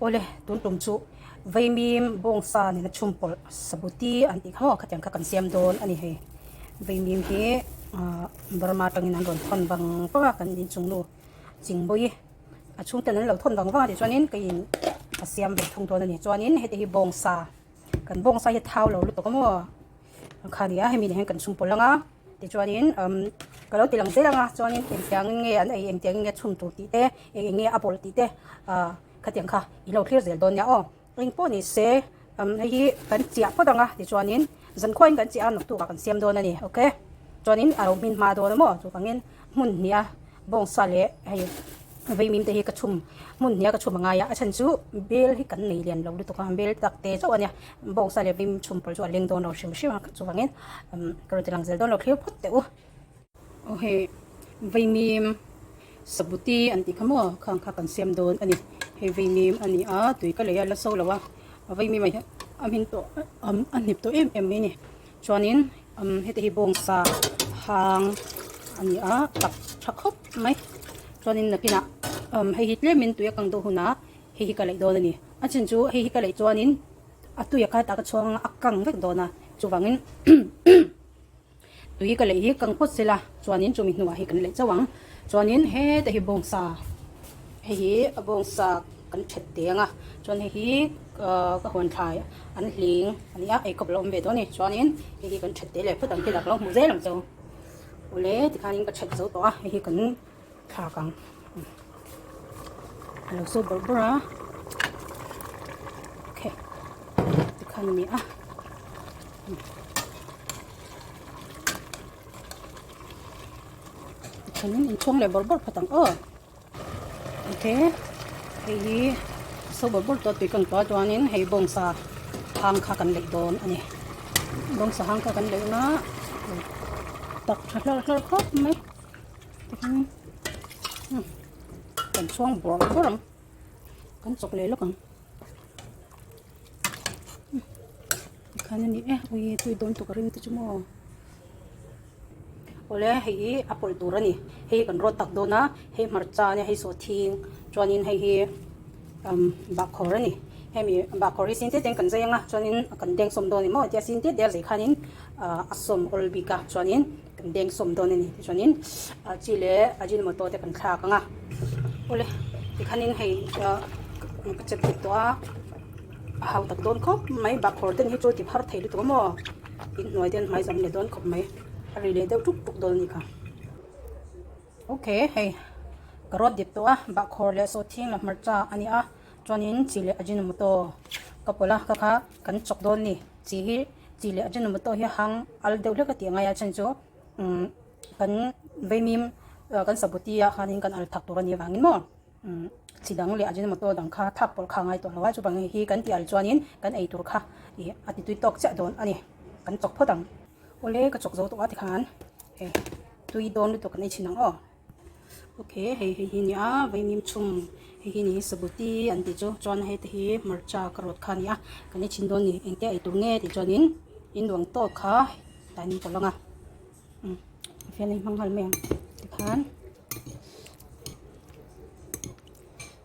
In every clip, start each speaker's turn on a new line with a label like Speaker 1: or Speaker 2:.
Speaker 1: Awle, tun tum chu vaimim bawngsa nena chhum pawlh sabuti an tih kha maw khatiang kha kan siam dawn a ni hei. Vaimim hi ah Burma atangin an rawn thawn vang vang a kan inchung nu Chingbawi a chhungten an lo thawn vang vang a tichuanin keiin ka siam ve thung dawn a ni. Chuanin heti hi bawngsa kan bawngsa hi a thau lo lutuk a maw kha a ni a hemi nen hian kan chhum pawlh ang a tichuanin umm ka lo ti lang zel ang a chuanin engtiang nge an ei engtiang nge chhum tur tih te eng eng nge a pawlh tih te ah khatiang kha i lo thlir zel dawn nia aw engpawh ni se umm hei hi kan chiah phawt ang a tichuanin zankhuain kan chiah a naktuk ah kan siam dawn a ni okay chuanin a lo hmin hma dawn a maw chuvangin hmun hnih a bawngsa leh hei vaimim te hi ka chhum hmun hnih a ka chhum a ngai a a chhan chu bel hi kan nei lian lo lutuk a bel tak te chauh a nia bawngsa leh vaimim chhum pawlh chu a leng dawn lo hrim hrim a chuvangin umm ka rawn ti lang zel dawn lo thlir phawt teh u. Aw hei vaimim sabuti an tih kha maw khang kha kan siam dawn a ni hei vaimim a ni a tui ka lei a la so lo a vaimim ah hian a hmin tawh a hnip tawh em em mai a ni. Chuanin umm heti hi bawngsa hang a ni a tak tha khawp mai chuanin nakinah umm hei hi tlemin tui a kang deuh hunah hei hi ka leih dawn a ni a chin chu hei hi ka leih chuanin a tui a khai tak a chhuang a a kang vek dawn a chuvangin tui ka leih hi kang phawt sela chuanin chumi hnuah hi kan leih chauh ang chuanin heta hi bawngsa hei hi a bawngsa kan that teh ang a chuan hei hi ahh ka huan thlai an hling a nia eikhawp lo awm ve dawn a ni chuanin hei hi kan that teh leh phawt ang thil ah ka lo hmuh zel ang chu awle tikhanin ka that zo tawh a hei hi kan thlak ang a lo so bawrh bawrh a okay tikhan a ni a. Tikhanin inchhung leh bawrh bawrh phawt ang aw. Ok hei hi so bawrh bawrh tawh tui kan tuah chuanin hei bawngsa hang kha kan leih dawn a ni. Bawngsa hang kha kan leih na tak tha hlarh hlarh khawp mai tikhanin kan chhuang bawrh bawrh ang kan chawk leh lawk ang. Tikhan a ni e ui tui dawn tur ka ring te chu maw awle hei hi a pawlh tur a ni hei kan rawt tak dawn a hei hmarcha a nia hei sawhthing chuanin hei hi umm bahkhawr a ni hemi bahkhawr hi sin te ten kan zai ang a chuanin kan deng sawm dawn a ni maw tia sin te te a zai khanin ah a sawm awl bik a chuanin kan deng sawm dawn a ni tichuanin ah chi leh ajinomoto te kan thlak ang a awle tikhanin hei ah ka chep dik tawh a a hau tak dawn khawp mai bahkhawr ten hi chu ti phar thei lutuk a maw inhnuai ten hmai zam leh dawn khawp mai a ri leh deuh tuk tuk dawn a ni kha okay hei ka rawt dip tawh a bahkhawr leh sawhthing leh hmarcha a ni a chuanin chi leh ajinomoto ka pawlh a ka kha kan chawk dawn a ni chi hi. Chi leh Ajinomoto hi hang al deuh hlek a tih angai a chhan chu umm kan vaimim kan sabuti ah khanin kan al thak tur a nih avangin maw umm chi dang leh Ajinomoto dang kha thak pawlh kha a ngai tawh lo a chuvang hi kan tih al chuanin kan ei tur kha ih a ti tui tawk chiah dawn a ni kan chawk phawt ang. Awle ka chawk zo tawh a tikhan hei tui dawn lutuk kan ei chhin ang aw. Ok hei hei hi nia vaimim chhum hei hi ni sabuti an tih chu chuan hei te hi hmarcha ka rawt kha a ni a kan ei chhin dawn a ni engte ei tur nge tih chuanin in duang tawk kha tlai an pawlh ang a umm fian a inhmang nghal mai ang tikhan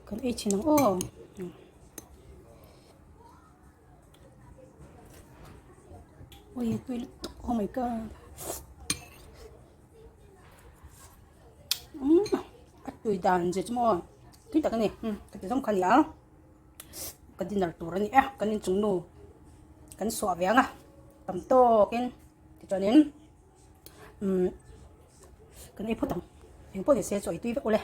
Speaker 1: kan ei chhin ang aw. Ui tui lutuk oh my god. Umm a tui dan zia chu maw tui tak a ni umm ka ti zawng kha a ni a ka dinner tur a ni e kan inchung nu kan suah ve ang a tam tawkin tichuanin umm kan ei phawt ang engpawh ni se chaw ei tui vek ule.